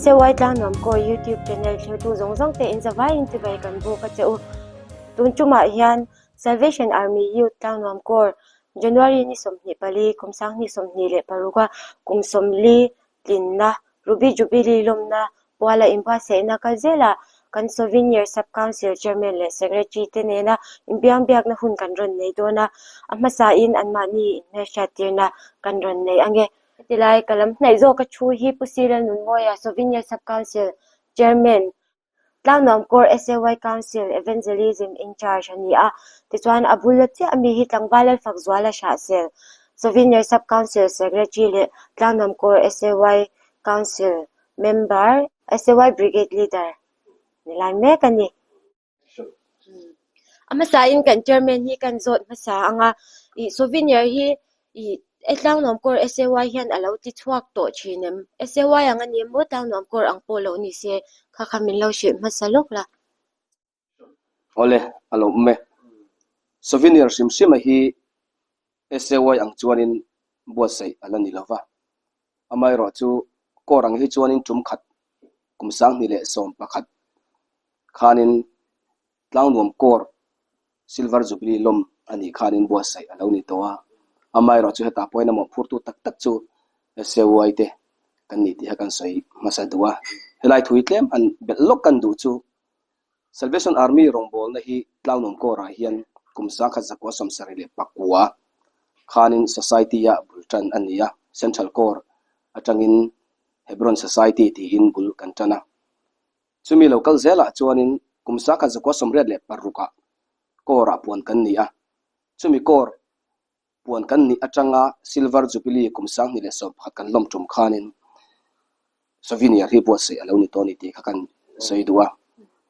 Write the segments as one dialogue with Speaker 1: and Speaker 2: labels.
Speaker 1: SAY Tlangnuam Kawi YouTube channel thlirtu zawng zawng te in zavaiin chibai kan buk a che u. Tun tumah hian Salvation Army Youth Tlangnuam Corps January ni 24 kum 2026 a kum 40 tlinna Ruby Jubilee lawmna puala inbuatsaihna kal zelah kan Souvenir Sub Council Chairman leh Secretary te nena inbiangbiakna hun kan rawn nei dawn a, a hmasain anmahni inhmelhriattirna kan rawn nei ange. Hetilai ka lam hnaih zawka thu hi Pu Sirel Nunmawia Souvenir Sub Council Chairman Tlangnuam Corps SAY Council Evangelism in charge a ni a, tichuan a bula chiah ami hi Tlangval Lalfakzuala Hrahsel, Souvenir Sub Council Secretary leh Tlangnuam Corps SAY Council Member, SAY Brigade Leader ni lai mek a ni. A hmasain kan Chairman hi kan zawt hmasa ang a, ih Souvenir hi ih E Tlangnuam Corps SAY hian a lo ti chhuak tawh thin em? SAY ang a ni emaw Tlangnuam Corps ang pawh lo ni se kha kha min lo hrilh hmasa lawk la.
Speaker 2: Awle, a lo awm e. Souvenir hrim hrima hi SAY ang chuanin buatsaih a la ni lo va. Amaherawhchu Corps ang hi chuanin tum khat kum 2011 khanin Tlangnuam Corps Silver Jubilee lawm a nih khanin buatsaih a lo ni tawh a, amaherawhchu hetah pawhin a mawhphurtu tak tak chu SAY te kan ni tih kha kan sawi hmasa duh a. Helai thu hi tlem han belh lawk kan duh chu Salvation Army rawngbawlna hi Tlangnuam Corps-ah hian kum 1974 khanin Society-a bul tan a ni a, Central Corps atangin Hebron Society tiin bul kan tan a. Chumi lo kal zelah chuanin kum 1986 ah Corps-ah puan kan ni a. Chumi Corps puan kan nih atanga Silver Jubilee kum 2011 kan lawm tum khanin Souvenir hi buatsaih a lo ni tawh a ni tih kha kan sawi duh a.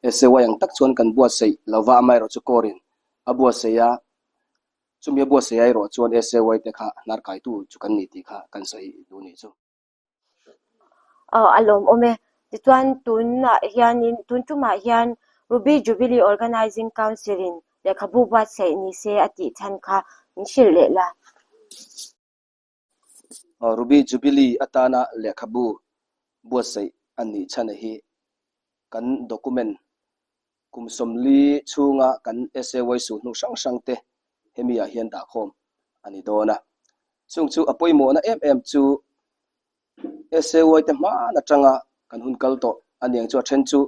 Speaker 2: SAY ang tak chuan kan buatsaih lova amaherawhchu Corps-in a buatsaih a, chumi a buatsaih a erawh chuan SAY te kha hnar kaitu chu kan ni tih kha kan sawi duh a nih chu.
Speaker 1: Aw a lawmawm e. Tichuan tunah hianin tun tumah hian Ruby Jubilee Organising Council in lehkhabu buatsaih ni se a tih chhan kha min hrilh leh la.
Speaker 2: Aw Ruby Jubilee atana lehkhabu buatsaih a nih chhan a hi kan document kum 40 chhunga kan SAY suhnu hrang hrang te hemi ah hian dahkhawm a ni dawn a. Chung chu a pawimawhna em em chu SAY te hman atanga kan hun kal tawh a niang chu a then chu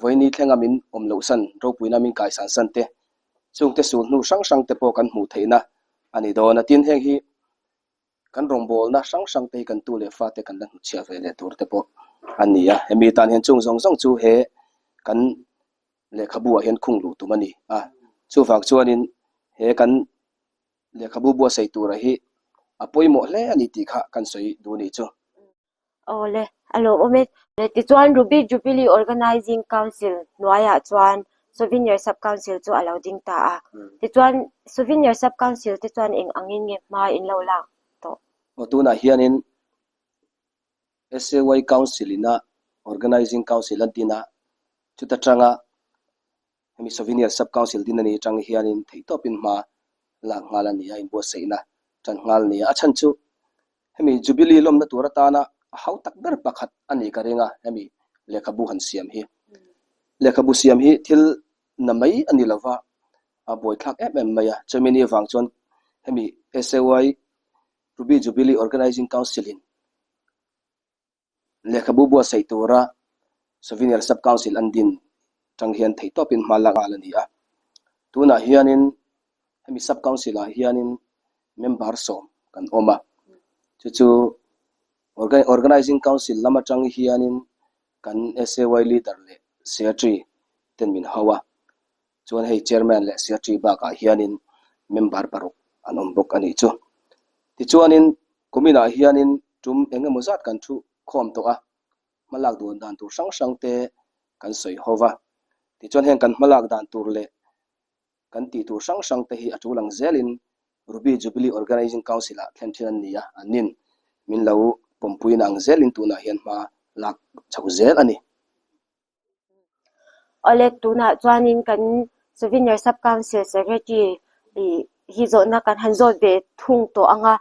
Speaker 2: vawiini thlenga min awm loh san, ropuina min kaisan san te, chungte sulhnu hrang hrang te pawh kan hmuh theihna a ni dawn a. Tin, heng hi kan rawngbawlna hrang hrang te hi kan tu leh fate kan la hnutchhiah ve leh tur te pawh a ni a. Hemi tan hian chung zawng zawng chu he kan lehkhabu ah hian khung luh tum a ni a. Chuvang chuanin he kan lehkhabu buatsaih tura hi a pawimawh hle a ni tih kha kan sawi duh a nih chu.
Speaker 1: Awle, a lawmawm e. Tichuan Ruby Jubilee Organising Council hnuaiah chuan Souvenir Sub Council chu a lo ding ta a. Tichuan Souvenir Sub Council te chuan eng angin nge hma in lo lak tawh?
Speaker 2: Aw tunah hianin SAY Council ina Organising Council an din a, chuta tanga Hemi Souvenir Sub Council din a nih atang hianin theihtawpin hma lak nghal a ni a, inbuatsaihna tan nghal a ni a. A chhan chu hemi Jubilee lawmna tur atana a hau tak ber pakhat a nih ka ring a, hemi lehkhabu han siam hi. Lehkhabu siam hi thil na mai a ni lova, a buaithlak em em mai a. Chumi ni avang chuan hemi SAY Ruby Jubilee Organising Council in Lehkhabu buatsaih tura Souvenir Sub Council an din tang hian theihtawpin hma lak nghal a ni a. Tunah hianin hemi Sub Council ah hianin member sawm kan awm a. Chu chu Organising Council lam atang hianin kan SAY Leader leh Secretary ten min hau a. Chuan hei Chairman leh Secretary bakah hianin member paruk an awm bawk a nih chu. Tichuanin kuminah hianin tum eng emaw zat kan thu khawm tawh a, hmalak dun dan tur hrang hrang te kan sawi ho va. Tichuan heng kan hmalak dan tur leh kan tih tur hrang hrang te hi a tul ang zelin Ruby Jubilee Organising Council ah thlen thin an ni a, annin min lo pawmpuina ang zelin tunah hian hma lak chho zel a ni.
Speaker 1: Awle tunah chuanin kan Souvenir Sub Council Secretary ih hi zawhna kan han zawt ve thung tawh ang a,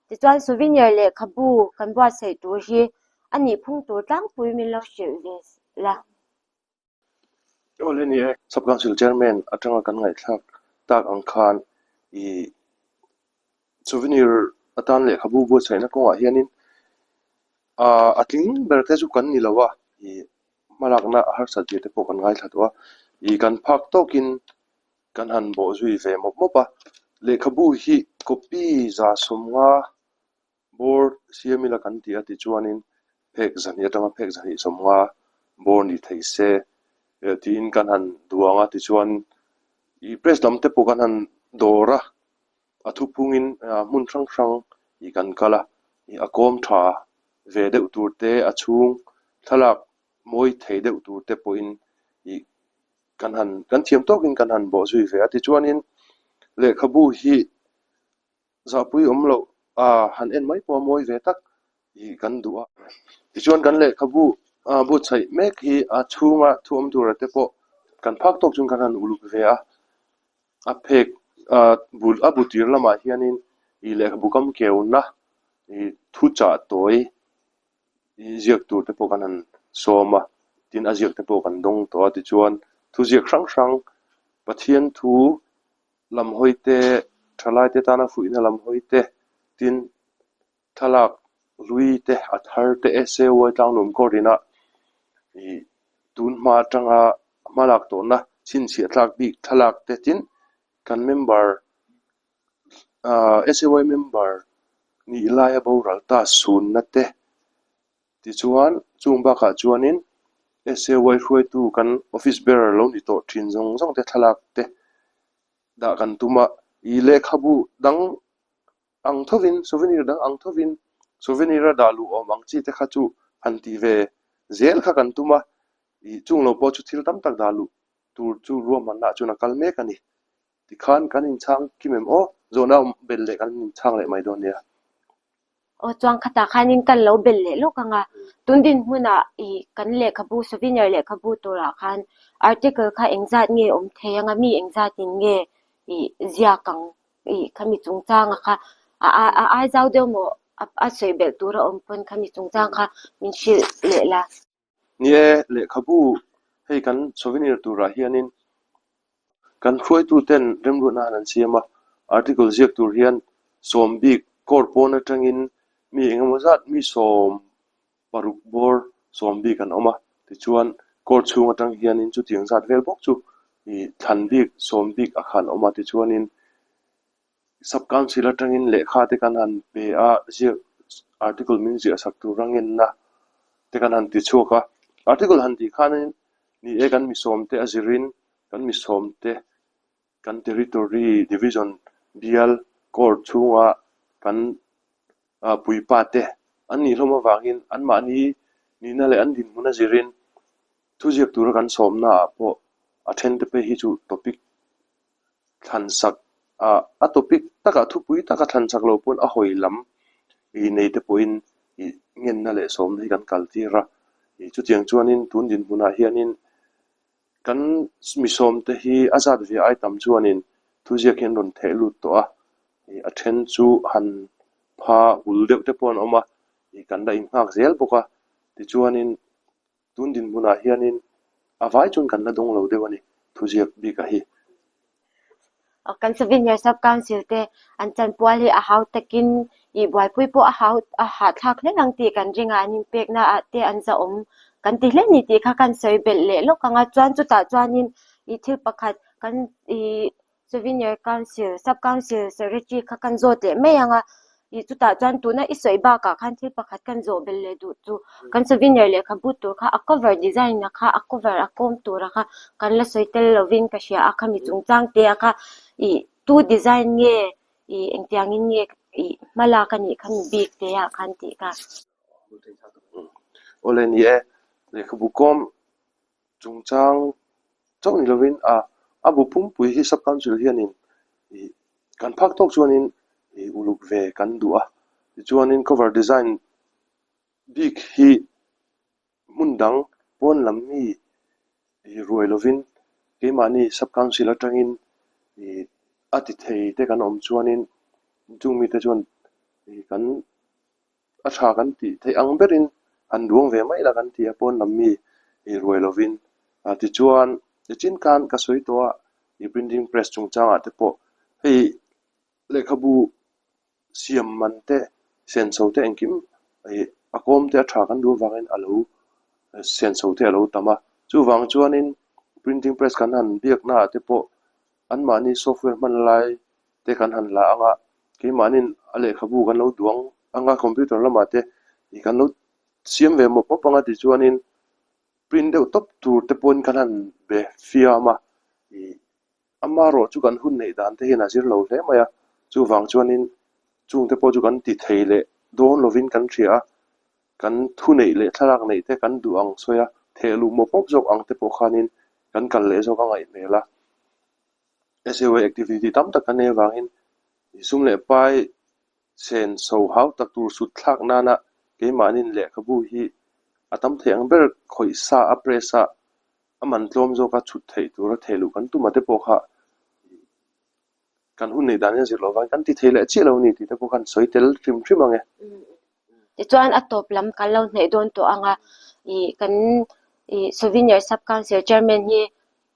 Speaker 1: tichuan Souvenir lehkhabu kan buatsaih tur hi. A nih phung tur tlangpui min lo hrilh ve la.
Speaker 3: Aw le ni e, Sub Council Chairman atanga kan ngaihthlak tak ang khan i souvenir atan lehkhabu buatsaihna kawngah hianin a tling ber te chu kan ni lo a, i hmalakna a harsat zia te pawh kan ngaithla tawh a, i kan phak tawkin kan han bawh zui ve mawp mawp a, lehkhabu hi copy 150 Bawr siam ila kan ti a tichuanin phek zahnih atanga phek zahnih 50 bawr ni thei se tiin kan han duang a tichuan ih press lam te pawh kan han dawr a, a thuphungin hmun hrang hrang ih kan kal a, ih a kawm tha ve deuh tur te a chhung thlalak mawi thei deuh tur te pawhin ih kan han kan thiam tawkin kan han bawh zui ve a tichuanin lehkhabu hi Zahpui awm loh a han en mai pawh a mawi ve tak tih kan duh a. Tichuan kan lehkhabu buatsaih mek hi a chhunga thu awm tura te pawh kan phak tawk chuan kan han uluk ve a. A phek bul a bu tir lamah hianin ih lehkhabu kam keuna ih thu chah tawi ih ziak tur te pawh kan han sawm a, tin a ziak te pawh kan dawng tawh a. Tichuan thu ziak hrang hrang Pathian thu lam hawi te, thalai te tana fuihna lam hawi te, tin thlalak hlui te, a thar te SAY Tlanglawm Court ina ih tun hma atanga hmalak tawhna chhinchhiah tlak bik thlalak te tin kan member ah SAY member nih laia boral ta sunna te tichuan chung bakah chuanin SAY hruaitu kan office bearer lo ni tawh thin zawng zawng te thlalak te dah kan tum a, ih lehkhabu dang ang thovin souvenir dang ang thovin souvenir a dah luh awm ang chi te kha chu han tih ve zel kha kan tum a, ih chung lo pawh chu thil tam tak dah luh tur chu ruahmanna ah chuan a kal mek a ni. Tikhan kan inchhang kim em aw? Zawhna awm belh leh kan inchhang leh mai dawn nia.
Speaker 1: Aw chuan khatah khanin kan lo belh leh lawk ang a, tun dinhmunah ih kan lehkhabu souvenir lehkhabu turah khan article kha engzat nge awm thei anga mi engzatin nge ih ziak ang ih khami chungchanga kha a a ai zau deuh maw a sawi belh tura awm pawn khami chungchang kha min hrilh leh la.
Speaker 3: Ni e, lehkhabu hei kan souvenir turah hianin kan hruaituten remruatna han an siam a, article ziak tur hian sawm bik court pawn atangin mi engemaw zat mi sawm paruk bawr sawm bik an awm a, tichuan court chhung atang hianin chutiang zat vel bawk chu ih thlan bik sawm bik a khan awm a, tichuanin Sub Council atangin lehkha te kan han pe a, ziak article min ziah sak tur a ngenna te kan han ti chhuak a. Article han tih khanin ni e kan misawm te a zirin kan misawm te kan territory division bial court chhunga kan puipa te an nih hlawm avangin anmahni nihna leh an dinhmun a zirin thuziak tura kan sawmnaah pawh a then te phei hi chu topic thlan sak ah a topic takah thupui taka thlan sak lo pawn a hawi lam ih nei te pawhin ih ngenna leh sawmna hi kan kal tir a ih chutiang chuanin tun dinhmunah hianin kan mi sawm te hi a zat ve ai tam chuanin thuziak hi an rawn theh lut tawh a ih a then chu han pha hul deuh te pawh an awm a ih kan la innghak zel bawk a tichuanin Tun dinhmunah hianin a vai chuan kan la dawng lo deuh a ni, thuziak bikah hi.
Speaker 1: Kan Souvenir Sub Council te an chanpual hi a hau takin ih buaipui pawh a hau a hahthlak hle ang tih kan ring a, an inpekna ah te an zahawm kan ti hle ni tih kha kan sawi belh leh lawk ang a, chuan chutah chuanin ih thil pakhat kan ih Souvenir Council, Sub Council Secretary kha kan zawt leh mai ang a, ih chutah chuan tuna i sawi bakah khan thil pakhat kan zawh belh leh duh chu kan souvenir lehkhabu tur kha a cover design a kha a cover a kawm tura kha kan la sawi tel lovin ka hria a khami chungchang te a kha ih tu design nge ih engtiangin nge ih hma lak a nih khami bik te ah khan tih kha.
Speaker 3: Awle ni e, lehkhabu kawm chungchang chauh ni lovin a a bu pumpui hi sub council hianin ih kan phak tawk chuanin ih uluk ve kan duh a tichuanin cover design bik hi hmun dang pawn lam mi ih ruai lovin keimahni sub council atangin ih a ti thei te kan awm chuanin chung mite chuan ih kan a tha kan tih theih ang berin Han duang ve mai la kan ti a, pawn lam mi i ruai lovin. Tichuan, nichin khan ka sawi tawh a, i printing press chungchangah te pawh hei lehkhabu siam man te, senso te engkim ih a kawm te a tha kan duh avangin a lo senso te a lo tam a. Chuvang chuanin printing press kan han biaknaah te pawh anmahni software hman lai te kan han la ang a, keimahni'n a lehkhabu kan lo duang ang a, computer lamah te ih kan lo siam ve mawp mawp ang a tichuanin print deuh tawp tur te pawhin kan han be fiam a, ih amaherawh chu kan hun neih dan te hian a zir lo hle mai a, chuvang chuanin chung te pawh chu kan ti thei leh dawn lovin kan hria a, kan thu neih leh thlalak neih te kan duh ang sawi a, theh luh mawp mawp zawk ang te pawh khanin kan kal leh zawk a ngaih hmel a. SAY activity tam tak kan nei avangin sum leh pai sen so hau tak tur sut thlak nana keimahnin lehkhabu hi a tam theih ang ber khawih sa a press a a man tlawm zawka chhut theih tura theh luh kan tum a te pawh kha kan hun neih dan hian zir loh vangin kan ti thei leh chiah lo a ni tih te pawh khan sawi tel hrim hrim ang e.
Speaker 1: Tichuan a tawp lam kan lo hnaih dawn tawh ang a, ih kan ih Souvenir Sub Council Chairman hi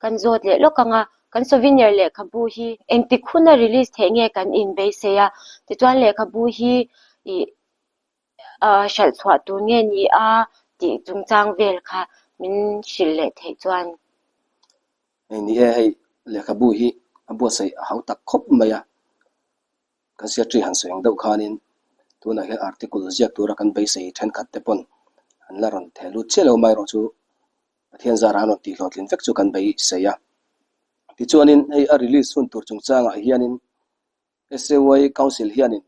Speaker 1: kan zawt leh lawk ang a, kan Souvenir lehkhabu hi engtik huna release theih nge kan inbeisei a, tichuan lehkhabu hi ih ah hralh chhuah tur nge ni a tih chungchang vel kha min hrilh leh theih chuan.
Speaker 2: Hei ni e, hei lehkhabu hi a buatsaih a hau tak khawp mai a, kan secretary han sawi ang deuh khanin tunah hian article ziak tura kan beisei thenkhat te pawn an la rawn theh lut chiah lo mai erawh chu Pathian zara an rawn tih hlawhtlin vek chu kan beisei a. Tichuanin hei a release hun tur chungchangah hianin SAY Council hianin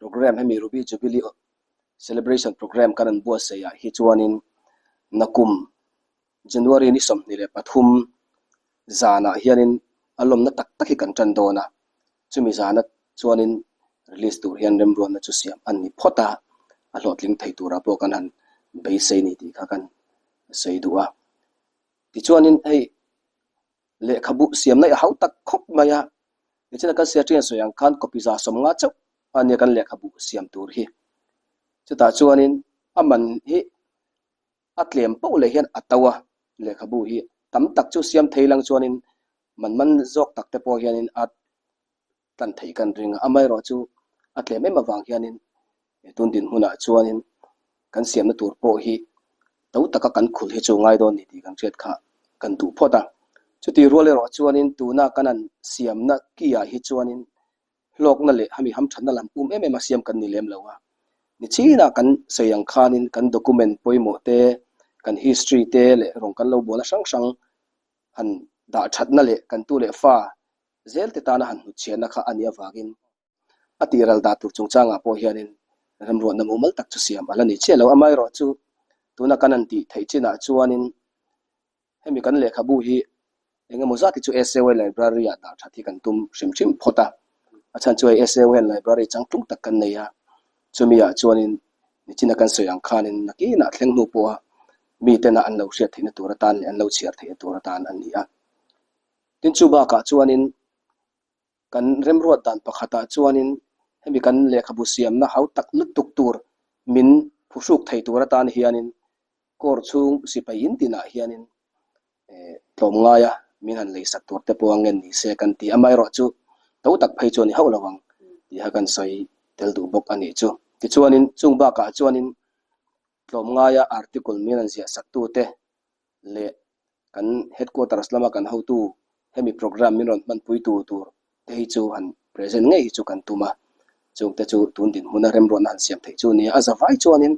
Speaker 2: Programme hemi Ruby Jubilee Celebration Programme kan an buatsaih ah hi chuanin nakum January ni 23 zanah hianin a lawmna tak tak hi kan tan dawn a, chumi zana chuanin release tur hian remruatna chu siam a ni phawt a, a hlawhtling thei turah pawh kan han beisei ni tih kha kan sawi duh a. Tichuanin hei lehkhabu siamna i hau tak khawp mai a, nichina kan siaṭian sawi ang khan copy 150 chauh a nia kan lehkhabu siam tur hi. Chutah chuanin a man hi a tlem poh leh hian a to a, lehkhabu hi tam tak chu siam thei lang chuanin man man zawk tak te pawh hianin a tlan theih kan ring a, amaherawhchu a tlem em avang hianin tun dinhmunah chuanin kan siamna tur pawh hi to taka kan khulh hi chu ngai dawn ni tih kan hriat kha kan duh phawt a. Chutih rual erawh chuanin tuna kan han siamna ki ah hi chuanin hlawkna leh hemi hamthatna lam um em em a siam kan ni lem lo a. Nichinah kan sawi ang khanin kan document pawimawh te, kan history te leh rawng kan lo bualna hrang hrang han dah thatna leh kan tu leh fa zel te tana han hnutchhiahna kha a nih avangin a tihral dah tur chungchangah pawh hianin remruatna mumal tak chu siam a la ni chiah lo. Amaherawhchu tuna kan han tih theih chinah chuanin hemi kan lehkhabu hi eng emaw zat hi chu SAY Library-ah dah that hi kan tum hrim hrim phawt a. A chhan chu hei SAY hian library changtlung tak kan nei a, chumi-ah chuanin nichina kan sawi ang khanin nakinah thleng hnu pawha mitena an lo hriat theihna tur atan leh an lo chhiar theihna tur atan a ni a. Tin chu bakah chuanin kan remruat dan pakhatah chuanin hemi kan lehkhabu siamna hau tak lutuk tur min phuhruk thei tur atan hianin court chhung sipai in tinah hianin tlawmngaia min han leisak tur te pawh a ngen ni se kan ti. Amaherawhchu to tak phei chu a ni hauh lo ang tiha kan sawi tel duh bawk a nih chu. Tichuanin chung bakah chuanin tlawmngaia article min han ziahsak tute leh kan headquarters lama kan hotu hemi programme min rawn hmanpui tur tur te hi chu han present ngei hi chu kan tum a, chung te chu tun dinhmuna remruatna han siam theih chu nia, a zavai chuanin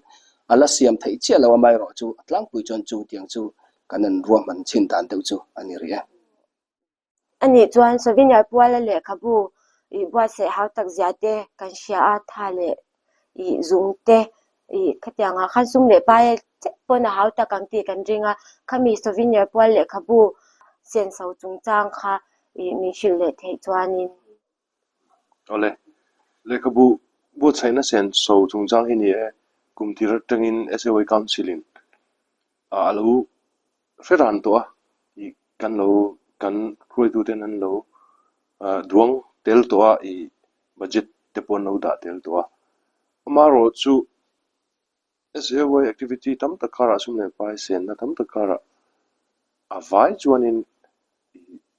Speaker 2: a la siam theih chiah lo amaherawh chu a tlangpui chuan chu tiang chu kan han ruahman chhin dan deuh chu a ni rih e.
Speaker 1: Anih chuan Souvenir Puala lehkhabu ih buatsaih hau tak zia te kan hria a, tha leh ih zung te ih khatiangah khan sum leh pai chiah pawn a hau tak ang tih kan ring a, khami Souvenir Pual lehkhabu senso chungchang kha ih min hrilh leh theih chuanin.
Speaker 3: Awle, lehkhabu buatsaihna senso chungchang hi ni e, kum tir atangin SAY Council-in a lo hre ran tawh a, ih kan lo kan hruaituten an lo duang tel tawh a, ih budget te pawh an lo dah tel tawh a. Amaherawhchu. SAY activity tam tak karah sum leh pai senna tam tak karah a vai chuanin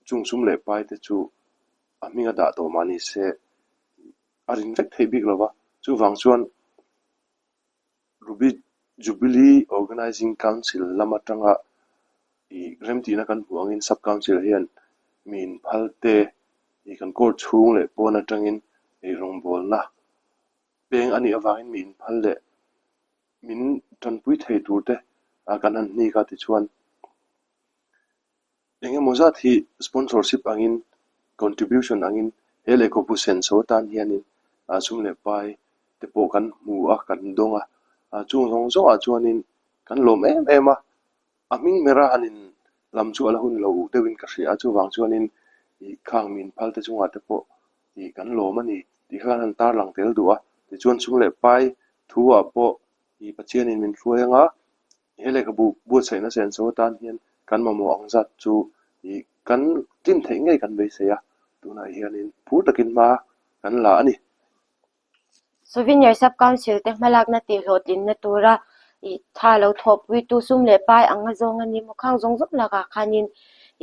Speaker 3: chung sum leh pai te chu a hming a dah tawh mah ni se a rin vek theih bik lo va, chuvang chuan Ruby Jubilee Organising Council lam atanga ih remtihna kan hmuh angin Sub Council hian mi inphal te ih kan court chhung leh pawn atangin ih rawngbawlna peng a nih avangin mi inphal leh min tanpui thei tur te kan han hnik a tichuan eng emaw zat hi sponsorship angin contribution angin he lehkhabu senso atan hianin sum leh pai te pawh kan hmu a kan dawng a chung zawng zawngah chuanin kan lawm em em a. A hming bera han in lam chu a la hun lo deuhin ka hria a, chuvang chuanin ih khang min phal te chungah te pawh ih kan lawm a ni tih kha kan han tarlang tel duh a, tichuan sum leh pai thu ah pawh ih Pathianin min hruai anga he lehkhabu buatsaihna senso atan hian kan mamawh ang zat chu ih kan tlin theih ngei kan beisei a, tunah hianin phur takin hma kan la a ni.
Speaker 1: Souvenir Sub Council te hmalakna tihhlawhtlinna tura ih tha lo thawhpuitu sum leh pai ang a zawng a ni maw khang zawng zawng lakah khanin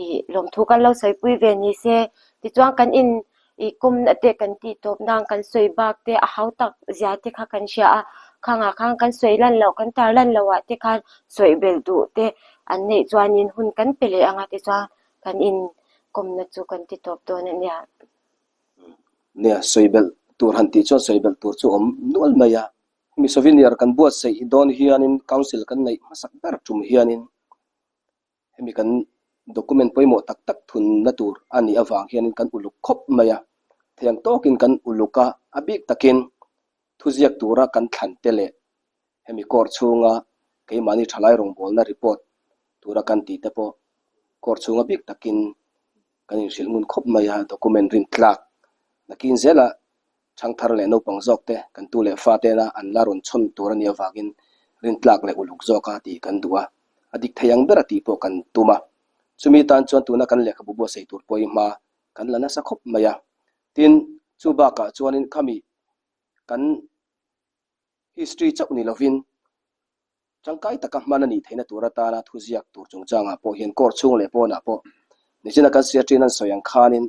Speaker 1: ih lawmthu kan lo sawipui ve ni se tichuan kan in ih kawmna te kan tih tawp nan kan sawi bak te a hau tak zia te kha kan hria a khangah khan kan sawi lan loh kan tar lan loh ah te khan sawi belh duh te an neih chuanin hun kan pe leh ang a tichuan kan in kawmna chu kan ti tawp dawn a nia.
Speaker 2: Nia, sawi belh tur han tih chuan sawi belh tur chu awm nual mai a. Hemi souvenir kan buatsaih dawn hianin council kan neih hmasak ber tum hianin hemi kan document pawimawh tak tak thunna tur a nih avang hianin kan uluk khawp mai a. Theiang tawkin kan uluk a, a bik takin thuziak tura kan thlan te leh hemi court chhunga keimahni thalai rawngbawlna report tura kan tih te pawh court chhunga bik takin kan inhrilh ngun khawp mai a, document rin tlak nakin zela thangthar leh naupang zawk te kan tu leh fa tena an la rawn chhawn tur a nih avangin rin tlak leh uluk zawka tih kan duh a, a dik thei ang ber a tih pawh kan tum a. Chumi tan chuan tuna kan lehkhabu buatsaih tur pawh hi hma kan la nasa khawp mai a. Tin, chu bakah chuanin khami kan history chauh ni lovin Tangkai taka hman a nih theihna tur atana thuziak tur chungchangah pawh hian court chhung leh pawnah pawh nichina kan Secretary-in an sawi ang khanin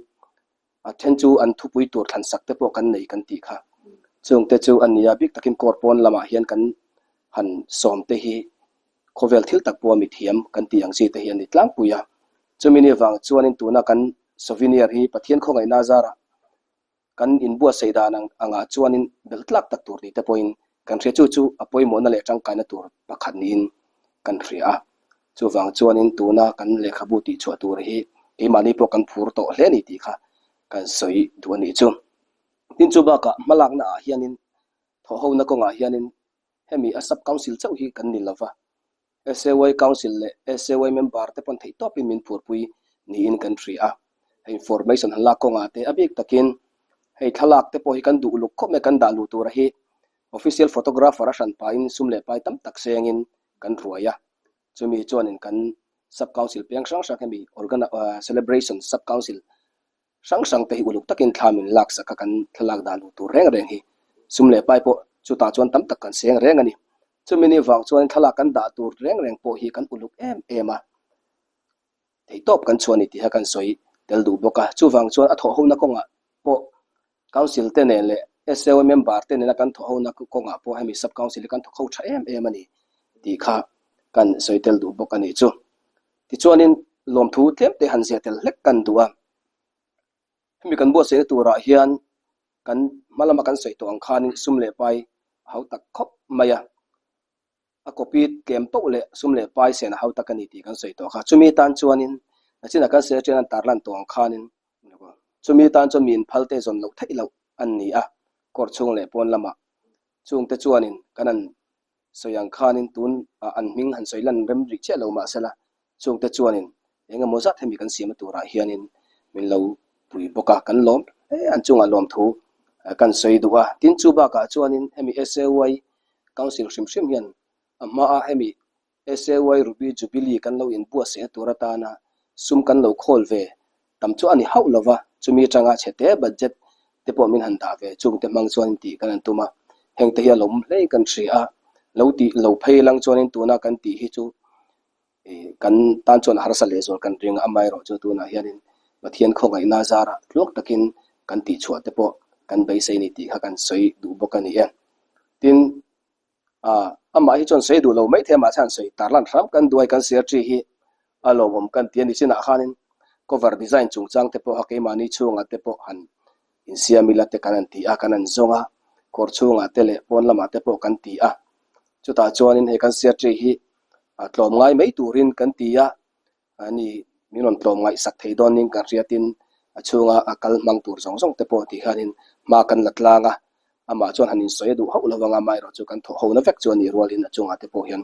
Speaker 2: a then chu an thupui tur thlansak te pawh kan nei kan tih kha. Chungte chu a nia bik takin court pawn lamah hian kan han sawm te hi khawvel thil tak pawha mithiam kan tih ang chi te hi a ni tlangpui a. Chumi ni vang chuanin tuna kan souvenir hi Pathian khawngaihna zarah Kan inbuatsaih dan ang angah chuanin belh tlak tak tur tih te pawhin kan hria chu chu a pawimawhna leh tangkaina tur pakhat niin kan hria a. Chuvang chuanin tuna kan lehkhabu tihchhuah tur hi keimahni pawh kan phur tawh hle a ni tih kha kan sawi duh a nih chu. Tin chu bakah hmalakna ah hianin thawhhona kawngah hianin hemi a sub council chauh hi kan ni lova, SAY Council leh SAY member te pawn theih tawpin min phurpui niin kan hria a. Hei information han lak kawngah te a bik takin hei thlalak te pawh hi kan duh luk khawp mai kan dah luh tura hi official photographer a hran pahin sum leh pai tam tak sengin kan ruai a. Chumi chuanin kan Sub Council peng hrang hrang hemi organ celebration Sub Council hrang hrang te hi uluk takin thla min lak sak a kan thlalak dah luh tur reng reng hi sum leh pai pawh chutah chuan tam tak kan seng reng a ni. Chumi ni vang chuan thlalak kan dah tur reng reng pawh hi kan uluk em em a, theihtawp kan chhuah a ni tih kha kan sawi tel duh bawk a. Chuvang chuan a thawhhona kawngah pawh Council te nen leh SAO member te nena kan thawhhona kawngah pawh hemi Sub Council hi kan thawk ho tha em em a ni tih kha kan sawi tel duh bawk a nih chu. Tichuanin lawmthu tlem te han zia tel hlek kan duh a. Hemi kan buatsaihna turah hian kan hma lama kan sawi tawh ang khanin sum leh pai a hau tak khawp mai a. A copy tlem poh leh sum leh pai sen a hau tak a ni tih kan sawi tawh kha. Chumi tan chuanin nachinah kan secretary an tarlan tawh ang khanin chumi tan chuan mi inphal te zawn loh theih loh an ni a, court chhung leh pawn lamah chungte chuanin kan an Sawi ang khanin tun ah an hming han sawi lan rem rih chiah lo mahsela chungte chuanin eng emaw zat hemi kan siamna turah hianin min lo pui bawk a, kan lawm hle an chungah lawmthu kan sawi duh a. Tin chu bakah chuanin hemi SAY Council hrim hrim hian a hmaa hemi SAY Ruby Jubilee kan lo inbuatsaihna tur atana sum kan lo khawl ve tam chu a ni hauh lo va, chumi atanga chhete budget te pawh min han dah ve chungte hmang chuan tih kan han tum a, hengte hi a lawm hle kan hria a. Lo tih lo phei lang chuanin tuna kan tih hi chu kan tan chuan harsa leh zual kan ring a, amaherawhchu tunah hianin Pathian khawngaihna zarah tluak takin kan tihchhuah te pawh kan beisei ni tih kha kan sawi duh bawk a ni e. Tin, ah, amah hi chuan sawi duh lo mai thei a, mahse han sawi tarlan hram kan duai kan secretary hi a lawmawm kan ti a ni. Chinah khanin cover design chungchang te pawh a keimahni chhungah te pawh han insiam ila te kan han ti a, kan han zawng a, kawr chhungah te leh pawn lamah te pawh kan ti a. Chutah chuanin hei kan secretary hi a tlawm ngai mai turin kan ti a, ani min rawn tlawm ngaihsak thei dawnin kan hriatin a chhunga a kal hmang tur zawng zawng te pawh tih hianin hma kan la tlang a, amah chuan han insawi a duh hauh lo vang a, amaherawhchu kan thawh hona vek chu a nih rualin a chungah te pawh hian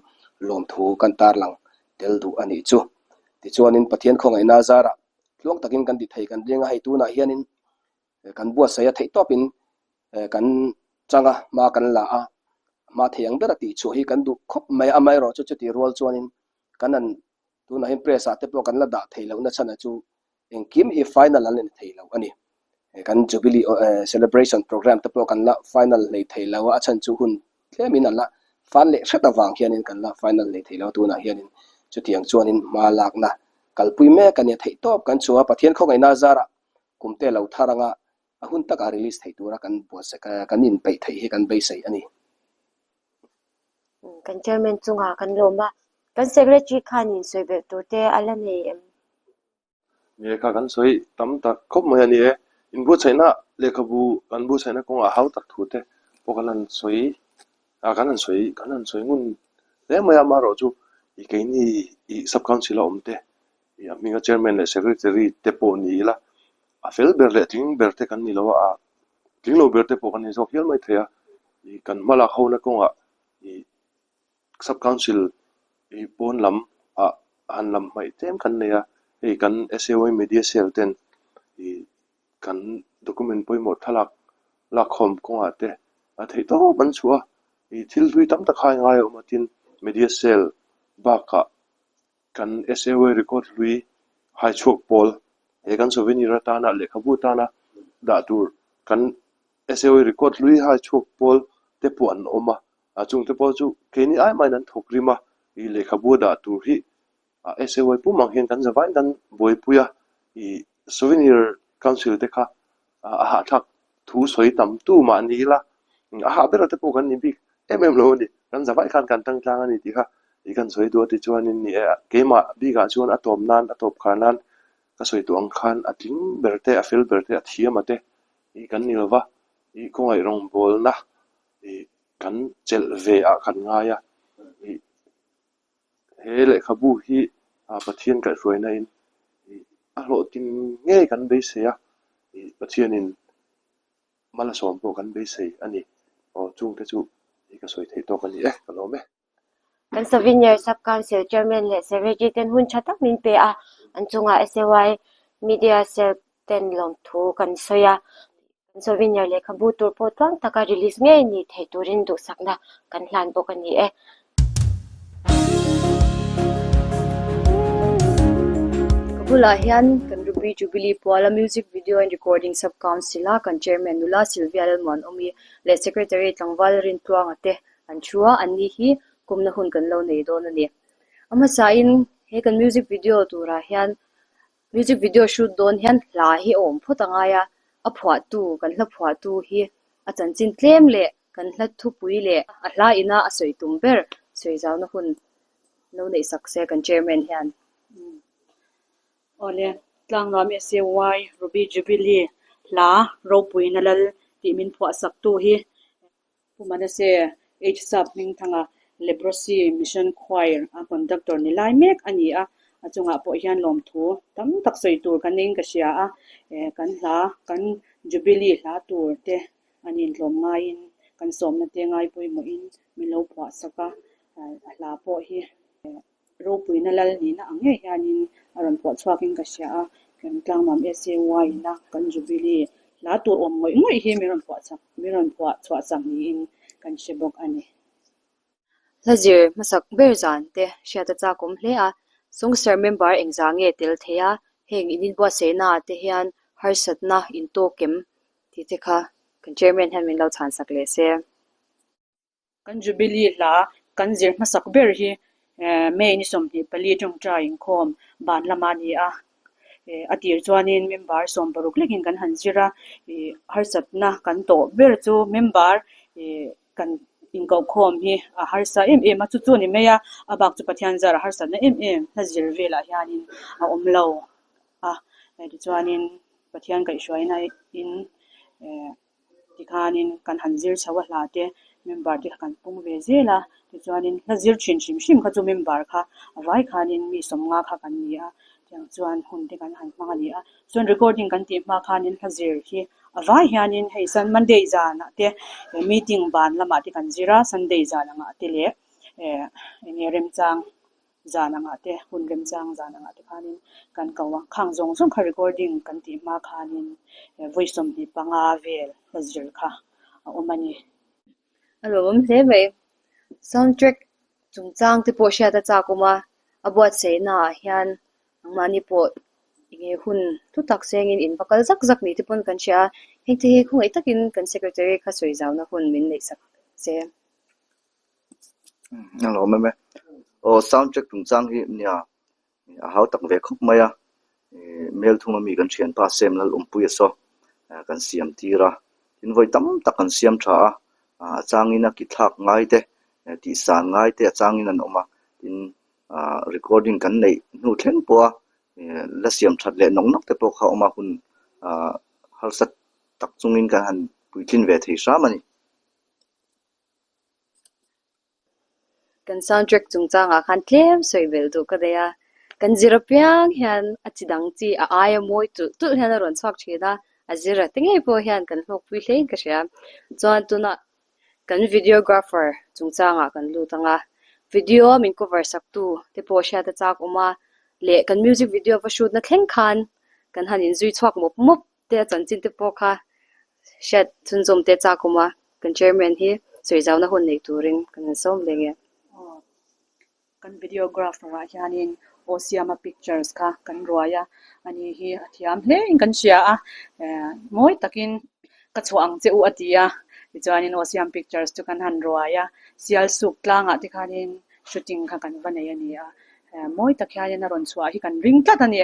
Speaker 2: lawmthu kan tarlang tel duh a nih chu. Tichuanin Pathian khawngaihna zarah tluang takin kan ti thei kan ring a, hei tunah hianin kan buatsaih a theih tawpin kan chang a, hma kan la a, hma thei ang bera tihchhuah hi kan duh khawp mai a, amaherawhchu chutih rual chuanin kan han tunah hian press ah te pawh kan la dah thei lohna chhan a chu engkim hi final an la ni thei lo a ni. Kan Jubilee celebration program te pawh kan la final hlei thei lo a, a chhan chu hun tlemin an la fan leh hret avang hianin kan la final hlei thei lo a, tunah hianin chutiang chuanin hma lakna kalpui mek a nia theih tawp kan chhuah a, Pathian khawngaihna zarah kum te lo thar anga a hun takah release theih tura kan buatsaih kan inpeih theih hi kan beisei a ni.
Speaker 1: Kan chairman chungah kan lawm a, kan secretary khanin sawi belh tur te a la nei em?
Speaker 3: Ni e kha kan sawi tam tak khawp mai a ni e. Inbuatsaihna lehkhabu kan buatsaihna kawngah hau tak thu te pawh kan han sawi a kan han sawi kan han sawi ngun hle mai a amaherawhchu i keini i sub council a awm te i a hminga chairman leh secretary te pawh ni ila a fel ber leh tling ber te kan ni lo a tling lo ber te pawh kan ni zawk hial mai thei a i kan hmalak hona kawngah i sub council i pawn lam ah han lam hmaih tlem kan nei a hei kan S_A_Y media cell ten i kan document pawimawh thlalak lakkhawm kawngah te a theih tawp an chhuah a i thil hlui tam tak kha a ngai a awm a tin media cell bakah Kan SAY record hlui haichhuak pawl he kan souvenir atana lehkhabu atana dah tur kan SAY record hlui haichhuak pawl te pawh an awm a, a chungte pawh chu keini ai mahin an thawk rim a, ih lehkhabu a dah tur hi SAY pum ang hian kan zavaiin kan buaipui a, ih souvenir council te kha a hahthlak thu sawi tam tu mah ni ila a hah ber te pawh kan ni bik em em lo a ni kan zavai khan kan tang tlang a ni tih kha i kan sawi duh a tichuanin ni e keimah bikah chuan a tawp nan a tawp khar nan ka sawi duh ang khan a tling ber te a fel ber te a thiam a te i kan ni lova i khawngaih rawngbawlna i kan chelh ve ah kan ngai a i he lehkhabu hi Pathian kaihhruaina in a hlawhtin ngei kan beisei a, Pathianin malsawm pawh kan beisei a ni. Aw chungte chu i ka sawi theih tawk a ni e, ka lawm e.
Speaker 1: Kan Souvenir Sub Council Chairman leh Secretary ten hun tha tak min pe a, an chungah SAY Media Cell ten lawmthu kan sawi a. Kan souvenir lehkhabu tur pawh tluang taka release ngei ni thei turin duhsakna kan hlan bawk a ni e.
Speaker 4: Ka bulah hian kan Ruby Jubilee puala Music Video and Recording Sub Council a kan Chairman nula Sylvia Lalmuanawmi leh Secretary tlangval Rintluanga te an thu a, anni hi kumna hun kan lo nei dawn a ni. A hmasain he kan music video turah hian Music video shoot dawn hian hla hi a awm phawt a ngai a, a phuahtu, kan hla phuahtu hi a chanchin tlem leh kan hla thupui leh a hla ina a sawi tum ber sawi zauna hun lo neih sak se kan chairman hian.
Speaker 5: Awle, Tlangnuam SAY Ruby Jubilee hla ropuina lal tih min phuah saktu hi Pu Manase H. Sap Hmingthanga Leprosy Mission Choir a conductor ni lai mek a ni a, a chungah pawh hian lawmthu tam tak sawi tur ka ning ka hria a, kan hla kan Jubilee hla tur te an intlawm ngaiin kan sawmna te ngai pawimawhin min lo phuah sak a, a hla pawh hi. Ropuina lal nihna ang ngei hianin a rawn pawh chhuakin ka hria a, kan tlangnuam SAY ina kan Jubilee hla tur awm ngawih ngawih hi min rawn phuah chak min rawn phuah chhuah chak niin kan hre bawk a ni.
Speaker 4: Hla zir hmasak ber zan te hriat a chak awm hle a, Songster member engzah nge tel thei a, heng in inbuatsaihna ah te hian harsatna intawk em tih te kha kan chairman hian min lo chhan sak leh se.
Speaker 5: Kan Jubilee hla kan zir hmasak ber hi May ni 24 tawngtai inkhawm ban lama a ni a. A tir chuanin member 60 lekin kan han zir a, harsatna kan tawh ber chu member kan inkohkhawm hi a harsa em em a, chu chu a ni mai a, a bak chu Pathian zara harsatna em em hla zir velah hianin a awm lo a, tichuanin Pathian kaihhruaina in Tikhanin kan han zir chho a hla te member te kha kan pung ve zel a, tichuanin hla zir thin hrim hrim kha chu member kha a vai khanin mi sawmnga kha kan ni a, tiang chuan hun te kan han hmang a ni a. Chuan recording kan tih hma khanin hla zir hi a vai hianin hei sun Monday zanah te meeting ban lamah te kan zir a, Sunday zan angah te leh eh enge remchang Zan angah te, hun remchang zan angah te khanin kan ko a, khang zawng zawng kha recording kan tih hma khanin vawi 25 vel hla zir kha a awm a ni.
Speaker 4: A lawmawm hle mai. Soundtrack chungchang te pawh hriat a chak awm a, a buatsaihna ah hian nangmahni pawh enge hun thu tak sengin in va kal zak zak ni te pawn kan hria a, heng te hi khawngaih takin kan secretary kha sawi zauna hun min neih sak se.
Speaker 6: A lo awm em e. Aw sound track chungchang hi nia a hau tak ve khawp mai a. Ih mel thum ami kan thianpa Sam Lalawmpuia saw kan siam tir a. Tin vawi tam tak kan siam tha a. A changin a ki thlak ngai te tih san ngai te a changin an awm a. Tin ah recording kan neih hnu thleng pawh a la siam that leh nawk nawk te pawh kha a awm a hun ah harsa tak chungin kan han puitlin ve thei hram a ni.
Speaker 4: Kan soundtrack chungchangah khan tlem sawi belh duh ka nei a, kan zir apiang hian a chi dang chi a aia mawi tulh tulh hian a rawn chhuak thin a, a zir a te ngei pawh hian kan hlawkpui hle in ka hria. Chuan tunah kan videographer chungchangah kan lut ang a, video min cover sak tu te pawh hriat a chak awm a, leh kan music video va shoot na thleng khan kan han inzui chhuak mawp mawp te a chanchin te pawh kha hriat chhunzawm te chak awm a, kan chairman hi sawi zauna hun nei turin kan han sawm leh nge.
Speaker 5: Aw, kan videographer ah hianin aw siama pictures kha kan ruai a, ani hi a thiam hle in kan hria a, eh mawi takin ka chhuah ang che u a ti a, tichuanin aw siam pictures chu kan han ruai a, sial suk tlangah te khanin shooting kha kan va nei a ni a, eh mawi tak hianin a rawn chhuah hi kan ring tlat a ni.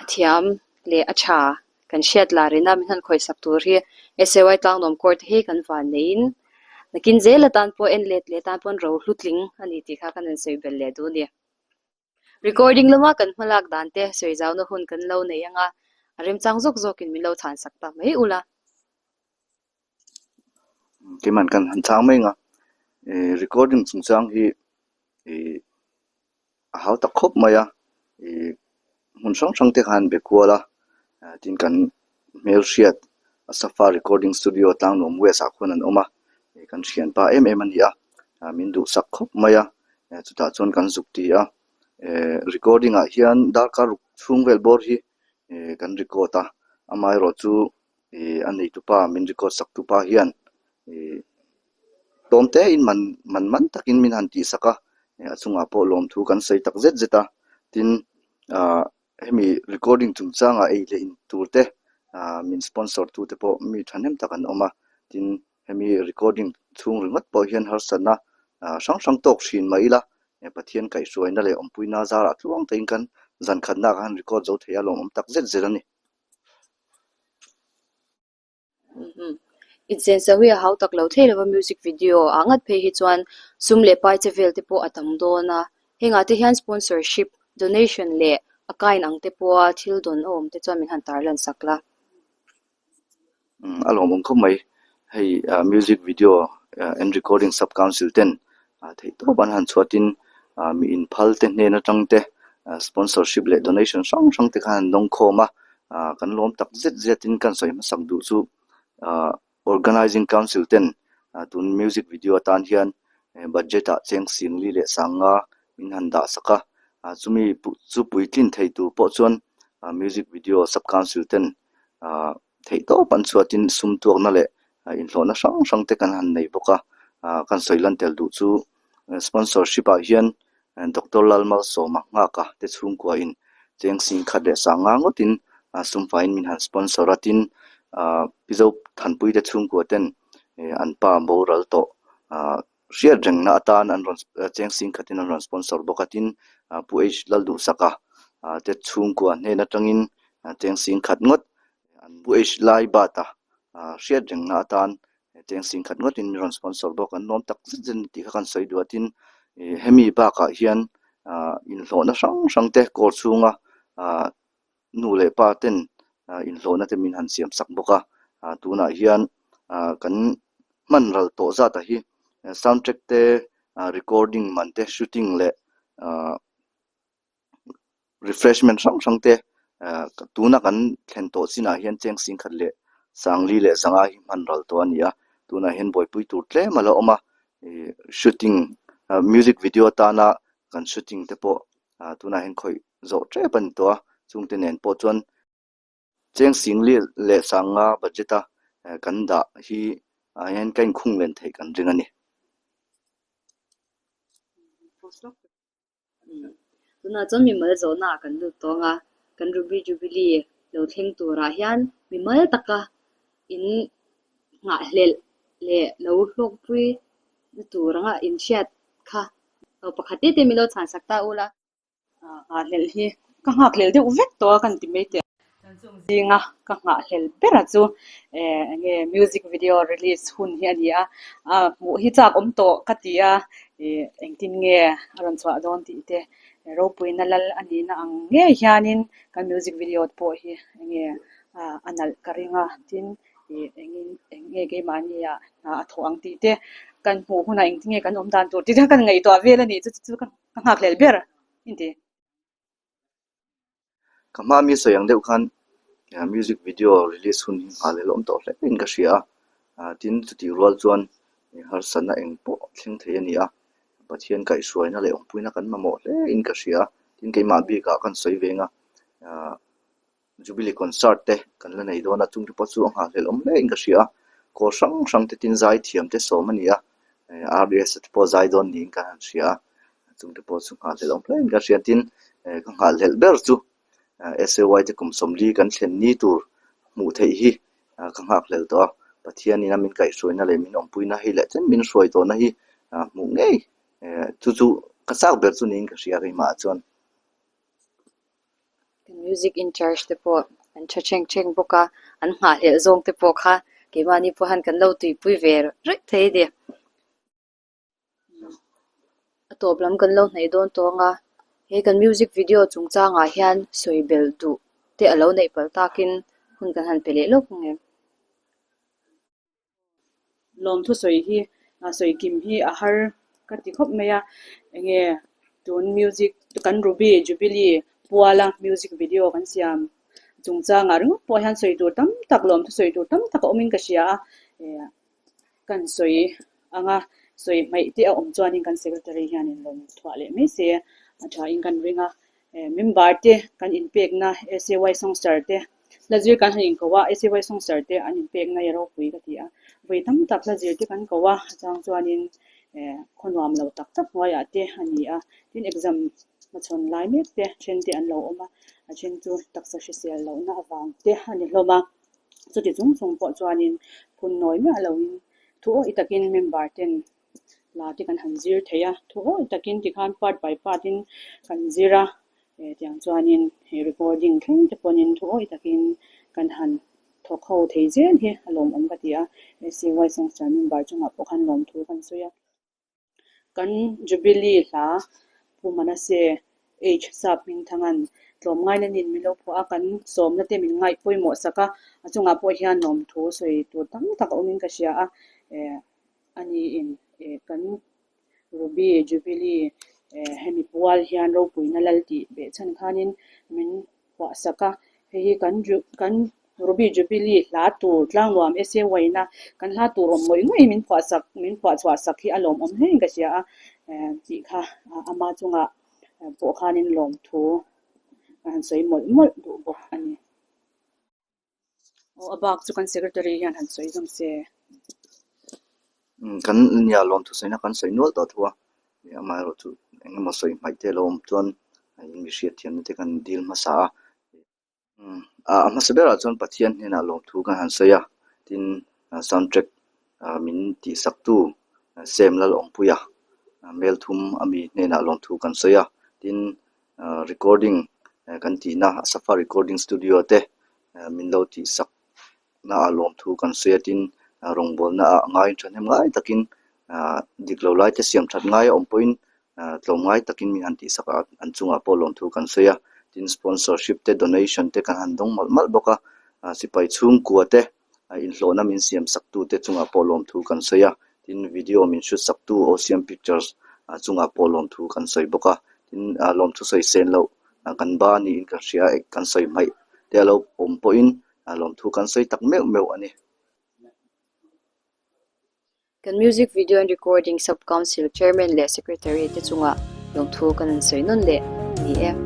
Speaker 4: A thiam leh a tha kan hriat lar ina min han khawisak tur hi SAY Tlangnuam Court hi kan van neiin nakin zel atan pawh en let leh atan pawn ro hlu tling a ni tih kha kan han sawi belh leh duh a ni. Recording lama kan hmalak dan te sawi zauna hun kan lo nei anga a remchang zawk zawkin min lo chhansak ta mai ula.
Speaker 6: Keiman kan han chang mai ang a, ih recording chungchang hi ih a hau tak khawp mai a, ih hmun hrang hrang te khan be kual a, tin kan hmelhriat Asafa recording studio Tlangnuam West ah khuan an awm a, ih kan thianpa em em a ni a, min duhsak khawp mai a, chutah chuan kan zuk ti a, eh recording ah hian darkar ruk chhung vel bawr hi eh kan record a, amaherawhchu ih a neitupa min record sak tupa hian ih tlawm te in man man man takin min han tih sak a a chungah pawh lawmthu kan sawi tak zet zet a tin ah hemi recording chungchangah ei leh in tur te ah min sponsor tu te pawh mi thahnem tak an awm a tin hemi recording chhung ringawt pawh hian harsatna ah hrang hrang tawk thin mah ila Pathian kaihhruaina leh awmpuina zarah tluang takin kan zan khatna ah khan record zo thei a lawmawm tak zet zet a ni.
Speaker 4: Insenso hi a hau tak lo thei lova music video ah ngat phei hi chuan sum leh pai che vel te pawh a tam dawn a, hengah te hian sponsorship, donation leh a kind ang te pawha thil dawn a awm te chuan min han tarlan sak la.
Speaker 6: A lawmawm khawp mai, hei music video and recording sub council ten theihtawp an han chhuatin mi inphal te hnen atang te sponsorship leh donation hrang hrang te khan an dawng khawm a, kan lawm tak zet zetin kan sawi hmasak duh chu organizing council ten tun music video atan hian budget ah cheng singli leh sanga min han dah sak a, chumi chu puitlin thei tur pawh chuan music video sub council ten Theihtawp an chhuatin sum tuakna leh inhlawhna hrang hrang te kan han nei bawk a, kan sawi lan tel duh chu sponsorship ah hian Doctor Lalmalsawma nghaka te chhungkua in cheng sing khat leh sanga ngawtin sum faiin min han sponsor a tin. Ahh Pizo Thanpui te chhungkua ten an pa boral tawh ahh hriat rengna atan an rawn cheng sing khatin an rawn sponsor bawk a tin Pu H Lalduhsaka te chhungkua hnen atangin cheng sing khat ngawt Pu H Lai Bata hriat rengna atan cheng sing khat ngawtin min rawn sponsor bawk an nuam tak zet zet tih kha kan sawi duh a tin hemi bakah hian ahh inhlawhna hrang hrang te kawr chhunga ahh nu leh pa ten inhlawhna te min han siam sak bawk a ah tunah hian ah kan hman ral tawh zat ah hi sound track te ah recording man te shooting leh ah refreshment hrang hrang te ah tuna kan thlen tawh chinah hian cheng sing khat leh sangli leh zanga hi hman ral tawh a ni a tunah hian buaipui tur tlem a la awm a ih shooting ah music video atana kan shooting te pawh ah tunah hian khawih zawh tep a ni tawh a chungte nen pawh chuan cheng sing leh sanga budget a kan dah hi ah hian ka inkhung len theih kan ring a ni.
Speaker 4: Tunah chuan mimal zawhna ah kan lut tawng a, kan Ruby Jubilee lo thleng turah hian mimal taka in nghahhlelh leh lo hlawkpui na tur anga inhriat kha lo pakhat te te min lo chhansak ta ula.
Speaker 5: Nghahhlelh hi ka nghakhlelh deuh vek tawh a kan ti mai teh. Chung zinga ka nghahhlelh bera chu eng nge music video release hun hi a ni a, hmuh hi chak awm tawh ka ti a, ih engtin nge a rawn chhuah dawn tih te ropuina lal a nihna ang ngei hianin kan music video te pawh hi eng nge a nalh ka ring a, tin ih engin eng nge keimahni ah hna a thawh ang tih te kan hmuh hunah engtin nge kan awm dan tur tih te kan ngaihtuah vel a ni chu chu ka Ka nghakhlel ber inti.
Speaker 6: Ka hma mi sawi ang deuh khan music video release hun hi nghahhlel awm tawh hle in ka hria a, tin chutih rual chuan harsatna eng pawh thleng thei a ni a, Pathian kaihhruaina leh awmpuina kan mamawh hle in ka hria a, tin keimah bikah kan sawi veng a, Jubilee concert te kan la nei dawn a, chungte pawh chu a nghahhlelh awm hle in ka hria a, kawl hrang hrang te tin zai thiam te sawm a ni a, RBS te pawh zai dawn niin ka han hria a, chungte pawh chu nghahhlelh awm hle in ka hria tin ka nghahhlelh ber chu SAY te kum sawmli kan thlen ni tur hmuh theih hi ka nghakhlelh tawh a, Pathianin a min kaihhruaina leh min awmpuina hei leh chen min hruai tawhna hi hmuh ngei chu chu ka chak ber chu niin ka hria keimah ah chuan.
Speaker 4: Kan music in charge te pawh an tha ṭheng ṭheng bawk a, an nghahhlelh zawng te pawh kha keimahni pawh hian kan lo tuipui ve reng thei a ni. A tawp lam kan lo hnaih dawn tawng a, he kan music video chungchangah hian sawi belh duh te a lo neih palh takin hun kan han pe leh lawk ang em?
Speaker 5: Lawmthu sawi hi sawi kim hi a har ka ti khawp mai a, enge tun music kan Ruby Jubilee puala music video kan siam chungchangah ringawt pawh hian sawi tur tam tak lawmthu sawi tur tam tak a awmin ka hria a, kan sawi anga sawi hmaih te a awm chuanin kan secretary hianin lawm thuah leh mai se a thain kan ring a. Member te kan inpekna SAY Songster te hla zir kan han inko a, SAY Songster te an inpekna hi a ropui ka ti a, vawi tam tak hla zir te kan ko a, a chang chuanin khaw nuam lo tak tak hnuaiah te a ni a, tin exam hmachhawn lai mek te then te an lo awm a, a then chu taksa hrisel lohna avang te a ni hlawm a, chuti chung chung pawh chuanin phun nawi miah loin thu awih takin member ten hla te kan han zir thei a, thu awi takin tikhan part by part in kan zir a, eh tiang chuanin he recording thleng te pawhin thu awi takin kan han thawk ho thei zel hi a lawmawm ka ti a, SCY Songster member chungah pawh khan lawmthu kan sawi a. Kan Jubilee hla Pu Manase H Sap Hmingthangan tlawmngaina nin min lo phuah a, kan sawmna te min ngaih pawimawh sak a, a chungah pawh hian lawmthu sawi tur tam tak a awmin ka hria a, eh A niin eh kan Ruby Jubilee eh hemi pual hian ropuina lal tih beh chhan khanin min phuah sak a, hei hi kan kan Ruby Jubilee hla tur tlangnuam essay uaina kan hla tur awm ngawih ngawih min phuah sak min phuah chhuah sak hi a lawmawm hlein ka hria a eh tih kha ama chungah pawh khanin lawmthu a han sawi mawlh mawlh duh bawk a ni. Aw a bak chu kan secretary hian han sawi zawm se.
Speaker 6: Kan nia lawm thusawiina kan sawi nual tawh thu a, amaherawh chu eng emaw sawi hmaih te lo awm chuan mi hriatthiamna te kan dil hmasa a. A hmasa berah chuan Pathian hnenah lawmthu kan han sawi a, tin sound track min tihsaktu Sam Lalawmpuia Melthum ami hnenah lawmthu kan sawi a, tin recording kan tihna Safa Recording Studio te min lo tihsak naah lawmthu kan sawi a, tin rawngbawlna ah ngai thahnem ngai takin dik lo lai te siam that ngai a awm pawhin tlawmngai takin mi han tihsak a an chungah pawh lawmthu kan sawi a, tin sponsorship te donation te kan han dawng malh malh bawk a, sipai chhungkua te inhlawhna min siam sak tu te chungah pawh lawmthu kan sawi a, tin video min shoot sak tu Osiam Pictures chungah pawh lawmthu kan sawi bawk a, tin lawmthu sawi sen loh kan ba niin ka hria a kan sawi hmaih te a lo awm pawhin lawmthu kan sawi tak meuh meuh a ni.
Speaker 4: Kan Music Video and Recording Sub Council Chairman leh Secretary te chungah lawmthu kan han sawi nawn leh a ni e.